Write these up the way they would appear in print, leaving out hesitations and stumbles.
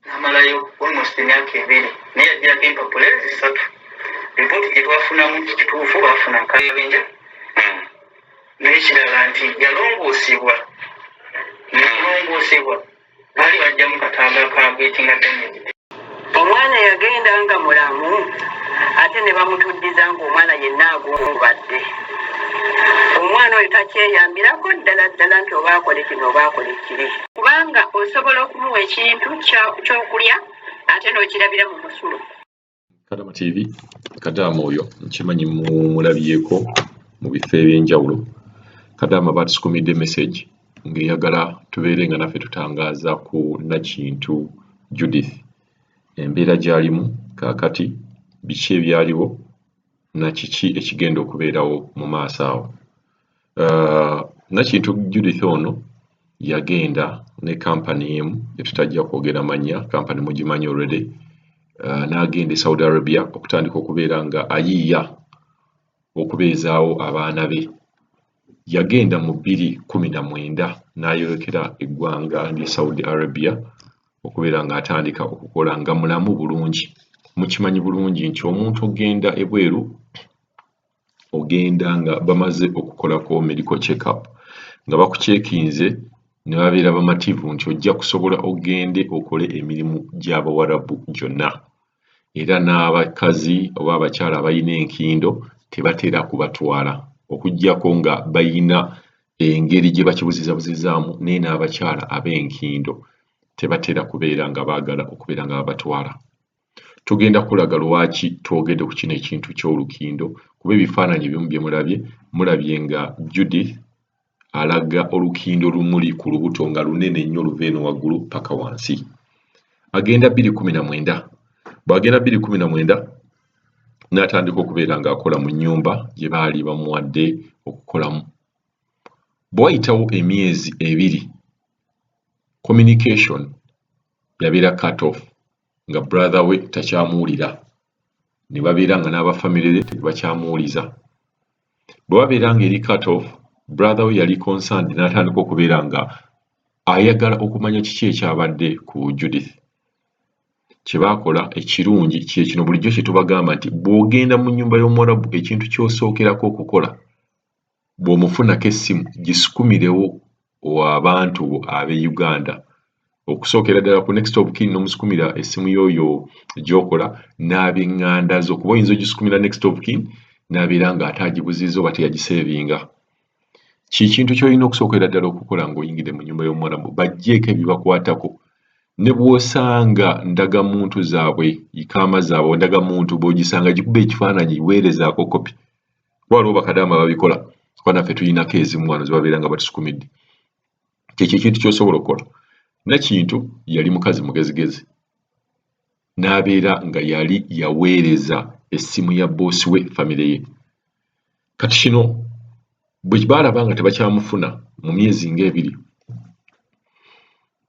Namalayo almost emyaka 2, naye yagirako empapula ezisatu. Ripooti gye twafunamu kituufu, baafuna akabenja. N'ekirala nti yalongoosebwa, nekulongoosebwa baali bajjamu katanga ka getting damage. Omwana yagenda nga mulamu, ate ne bamutuddiza ng'omwana yenna agongobadde. Omwana oyo takyeyambirako ddala ddala nti oba akole kino oba akole kiri, kubanga osobola okumuwa ekintu ky'okulya ate n'okirabira mu musulo. Kadama TV, Kadaama oyo nkimanyi mumulabyeko mu bifo eby'enjawulo. Kadaama baatusukumidde message ng'eyagala tubeere nga naffe tutangaaza ku Nakintu Judith, embeera gy'alimu kaakati, biki ebyaliwo na kiki ekigenda okubeerawo mu maaso awo. Nakintu Judith ono yagenda ne kampani emu etutajja kwogera mannya, kampani mugimanyi already, n'agenda e Saudi Arabia okutandika okubeera nga ayiiya okubeezaawo abaana be. Yagenda mu 2019 n'ayolekera eggwanga ly'e Saudi Arabia okubeera ng'atandika okukola nga mulamu bulungi. Mukimanyi bulungi nti omuntu ogenda ebweru ogenda nga bamaze okukolako medical check up, nga bakucekinze ne babeera bamativu nti ojja kusobola ogende okole emirimu gy'Abawarabu gyonna. Era n'abakazi oba abakyala abalina enkindo tebatera kubatwala okuggyako nga bayina engeri gye bakibuzizabuzizaamu, naye n'abakyala ab'enkindo tebatera kubeera nga baagala okubeera nga babatwala. Tugenda kulaga lwaki twogedde ku kino ekintu ky'olukindo, kuba ebifaananyi ebimu bye mulabye, mulabye nga Judith alaga olukindo lumuli ku lubuto nga lunene nnyo, luva eno waggulu paka wansi. Agenda 2019, bw'agenda 2019 n'atandika okubeera ng'akola mu nnyumba gye baali bamuwadde okukolamu. Bwe wayitawo emyezi 2, communication yabeera cut off, nga brother we takyamuwulira, ne babeera nga n'abafamire be tebakyamuwuliza. Bwe babeera ng'eri cut off, brother we yali concerned n'atandika okubeera nga ayagala okumanya kiki ekyabadde ku Judith. Kye baakola ekirungi kye kino bulijjo kye tubagamba nti bw'ogenda mu nnyumba y'Omuwarabu, ekintu ky'osookerako okukola, bw'omufunako essimu, gisukumirewo abantu bo ab'e Uganda. Okusookera ddala ku next of kin, n'omusukumira essimu y'oyo gy'okola n'ab'eŋŋanda zo, kuba oyinza ogisukumira next of kin n'abeera ng'ate agibuzizza oba teyagiseevinga. Ki kintu ky'olina okusookera ddala okukola ng'oyingidde mu nnyumba y'Omuwarabu, baggyeeko ebibakwatako. Ne bw'osanga ndagamuntu zaabwe, ikaama zaabwe, ndagamuntu bw'ogisanga, gikube ekifaananyi, weerezaako kopi. Kuba waliwo bakadaama babikola, kuba naffe tulinako ezimu wano ze babeera nga batusukumidde. Kyekyo ekintu ky'osobola okukola. Nakintu yali mukazi mugezigezi, n'abeera nga yali yaweereza essimu ya bboosi we famire ye. Kati kino bwe baalaba nga tebakyamufuna mu myezi ng'ebiri,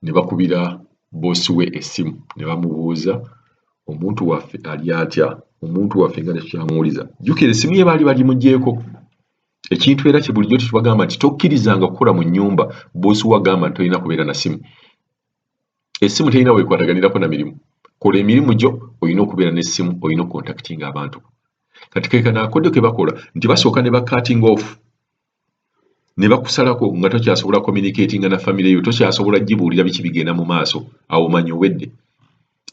ne bakubira bboosi we essimu ne bamubuuza, omuntu waffe ali atya, omuntu waffe nga tekyamuwuliza. Jjukira essimu ye baali bagimuggyeeko. Ekintu era kye bulijjo tetubagamba nti tokkirizanga kukola mu nnyumba bboosi wo agamba nti tolina kubeera na ssimu. Essimu terina weekwataganirako na mirimu. Kola emirimu gyo, olina okubeera n'essimu, olina okukontakitinga abantu. Kati ke kano akodyo ke bakola nti basooka ne ba cutting off, ne bakusalako nga tokyasobola communicatinga na famire yo, tokyasobola gibuulira biki bigenda mu maaso. Awo manya owedde.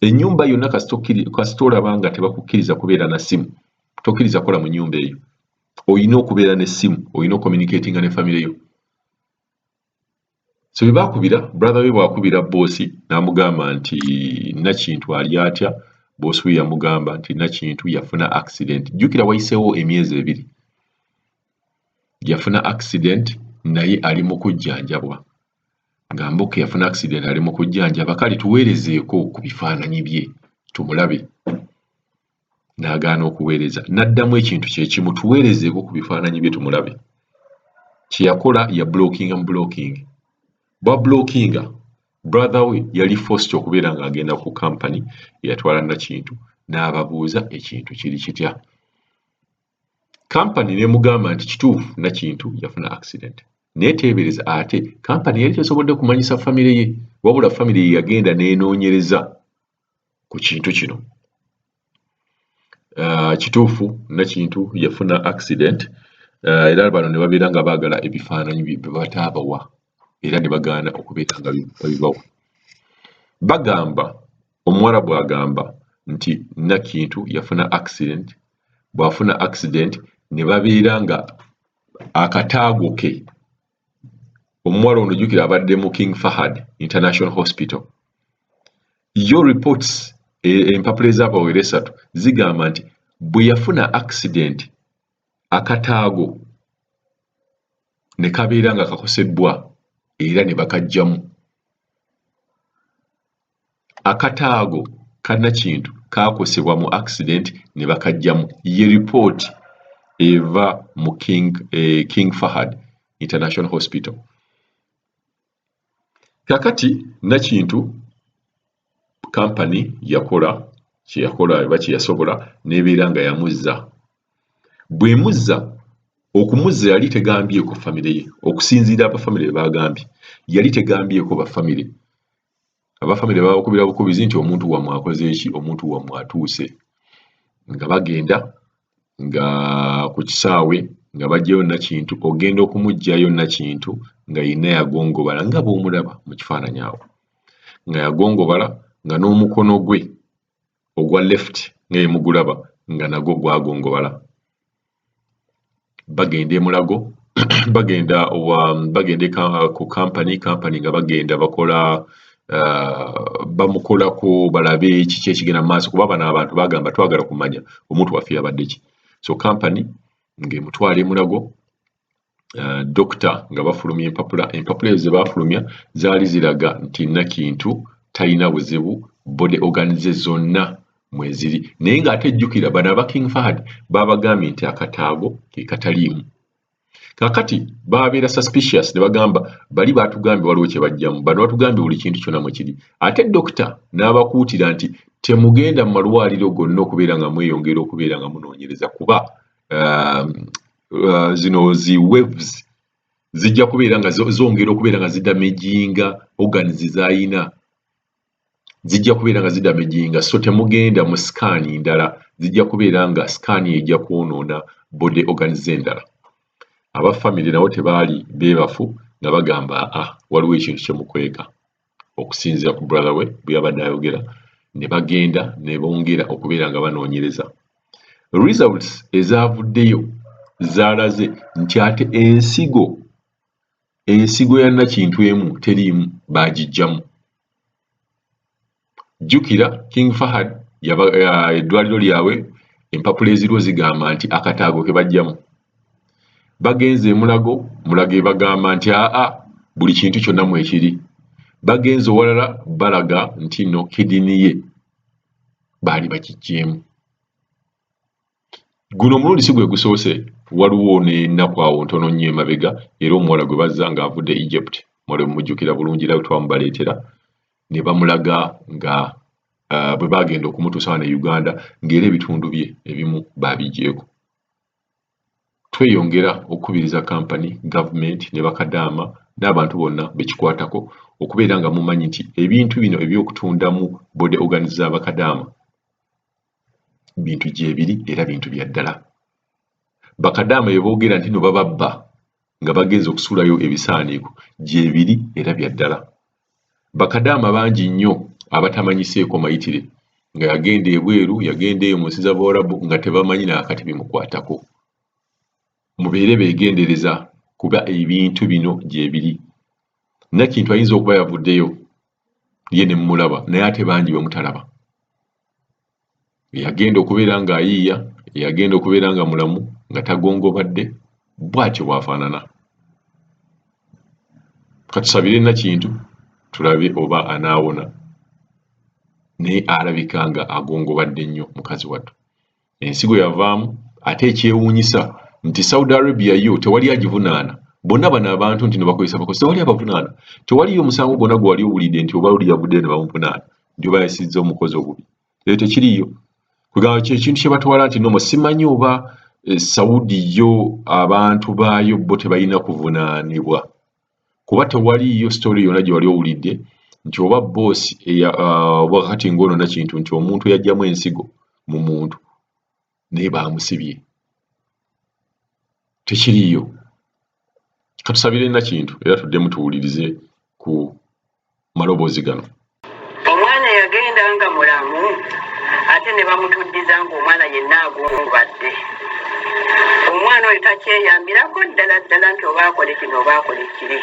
Ennyumba yonna kasita olaba nga tebakukkiriza kubeera na ssimu, tokkiriza kukola mu nnyumba eyo. Olina okubeera n'essimu, olina okucommunicatinga ne famire yo. So bwe baakubira, brother we bw'akubira bboosi n'amugamba nti Nakintu ali atya, bboosi we yamugamba nti Nakintu yafuna accident. Jjukira wayiseewo emyezi 2. Yafuna accident naye ali mu kujjanjabwa. Ngamba okay, yafuna accident, ali mu kujjanjaba, kale tuweerezeeko ku bifaananyi bye tumulabe. N'agaana okuweereza. N'addamu ekintu kye kimu, tuweerezeeko ku bifaananyi bye tumulabe. Kye yakola, yablockinga mu blocking. Bw'ablockinga, brother we yali forced okubeera ng'agenda ku kampani eyatwala Nakintu n'ababuuza ekintu kiri kitya. Kampani n'emugamba nti kituufu, Nakintu yafuna accident. Naye teebereza, ate kampani yali tesobodde kumanyisa famire ye, wabula famire ye yagenda n'enoonyereza. ku kintu kino. Kituufu Nakintu yafuna accident, era bano ne babeera nga baagala ebifaananyi bye bataabawa era ne bagaana okubeera nga babibawa. Bagamba omuwala bw'agamba nti Nakintu yafuna accident, bw'afuna accident ne babeera nga akataago ke omuwala ono jjukira abadde mu King Fahad International Hospital. Yo reports empapula ezabawera esatu zigamba nti bwe yafuna accident akataago ne kabeera nga kakosebbwa era ne bakaggyamu. Akataago ka Nakintu kaakosebwa mu accident ne bakaggyamu. Ye ripooti eva mu King Fahad International Hospital. Kaakati Nakintu kampani yakola kye yakola oba kye yasobola n'ebeera nga yamuzza. Bw'emuzza, okumuzza yali tegambyeko famire ye okusinziira aba famire bwe baagambye. Yali tegambyeko ba famire. Aba famire baabakubira bukubizi nti omuntu wammwe akoze ki, omuntu wammwe atuuse. Nga bagenda nga ku kisaawe nga baggyayo Nakintu, ogenda okumuggyayo Nakintu nga yenna yagongobala nga bw'omulaba mu kifaananyi awo. Nga yagongobala nga n'omukono gwe ogwa left nga bwe mugulaba nga nagwo gwagongobala. Bagenda e Mulago bagenda bagenda ku kampani, kampani nga bagenda bakola bamukolako balabe kiki ekigenda mu maaso kuba bano abantu baagamba twagala kumanya omuntu waffe yabadde ki. So kampani ng'emutwala e Mulago, dokita nga bafulumya empapula, empapula ezo ze baafulumya zaali ziraga nti Nakintu talina buzibu, body organs ze zonna mweziri. Naye ng'ate jjukira bano aba King Fahad baabagambye nti akataago ke kataliimu. Kaakati baabeera suspicious ne bagamba bali baatugambye waliwo kye baggyamu, bano batugambye buli kintu kyonna mwe kiri. Ate dokita n'abakuutira nti temugenda mu malwaliro gonna okubeera nga mweyongera okubeera nga munoonyereza kuba zino zi waves zijja kubeera nga zongera okubeera nga zidamaginga organs z'ayina, zijja kubeera nga zidamaginga so temugenda mu scan ndala, zijja kubeera nga scan ejja kwonoona body organs ze endala. Aba famire nabo tebaali beebafu nga bagamba aa waliwo ekintu kye mukweka okusinziira ku brother we bwe yabadde ayogera ne bagenda ne bongera okubeera nga banoonyereza. Results ezaavuddeyo zaalaze nti ate ensigo ya Nakintu emu teriimu baagiggyamu. Jjukira King Fahad eddwaliro lyabwe empapula eziriwo zigamba nti akataago ke baggyamu. Bagenze e Mulago, Mulago ebagamba nti aa buli kintu kyonna mwekiri. Bagenze ewalala balaga nti nno kidney ye baali bagiggyeemu. Guno omulundi si gwe gusoose, waliwo n'ennaku awo ntono nnyo emabega era omuwala gwe bazza ng'avudde Egypt, mwali mumujjukira bulungi era twamubaleetera ne bamulaga nga bwe baagenda okumutuusa wano e Uganda ng'era ebitundu bye ebimu baabiggyeeko. Tweyongera okukubiriza kampani, gavumenti ne bakadaama n'abantu bonna be kikwatako okubeera nga mumanyi nti ebintu bino eby'okutundamu body organs za bakadaama bintu gyebiri era bintu bya ddala. Bakadaama bye boogera nti nno bababba nga bagenze okusuulayo ebisaaniiko gyebiri era bya ddala. Bakadaama bangi nnyo abatamanyiseeko mayitire nga yagenda ebweru, yagenda eyo mu nsi z'Abawarabu nga tebamanyi na kaakati bimukwatako. Mubeere beegendereza kuba ebintu bino gyebiri. Nakintu ayinza okuba yavuddeyo ye ne mumulaba naye ate bangi be mutalaba. Eyagenda okubeera ng'ayiiya, eyagenda okubeera nga mulamu nga tagongobadde bw'atyo bw'afaanana. Katusabire Nakintu tulabe oba anaawona naye alabika nga agongobadde nnyo mukazi wattu. Ensigo yavaamu ate ekyewuunyisa nti Saudi Arabia yo tewali agivunaana. Bonna bano abantu nti no bakozesa bakozesa tewali abavunaana. Tewaliyo omusango gwonna gwe wali owulidde nti oba oli yavuddeyo ne bamuvunaana nti oba yasizza omukozi obubi. Ekyo tekiriiyo. Kwegamba kye kintu kye batwala nti nomo simanyi oba Saudi yo abantu baayo bo tebalina kuvunaanibwa kuba tewaliiyo story yonna gye wali owulidde Nti oba bboosi oba kati ng'ono Nakintu nti omuntu eyaggyamu ensigo mu muntu naye baamusibye. Tekiriiyo. Katusabire Nakintu era tuddemu tuwulirize ku maloboozi gano. Omwana yagenda nga mulamu ate ne bamutuddiza ng'omwana yenna agungubadde. Omwana oyo takyeyambirako ddala ddala nti oba akole kino oba akole kiri.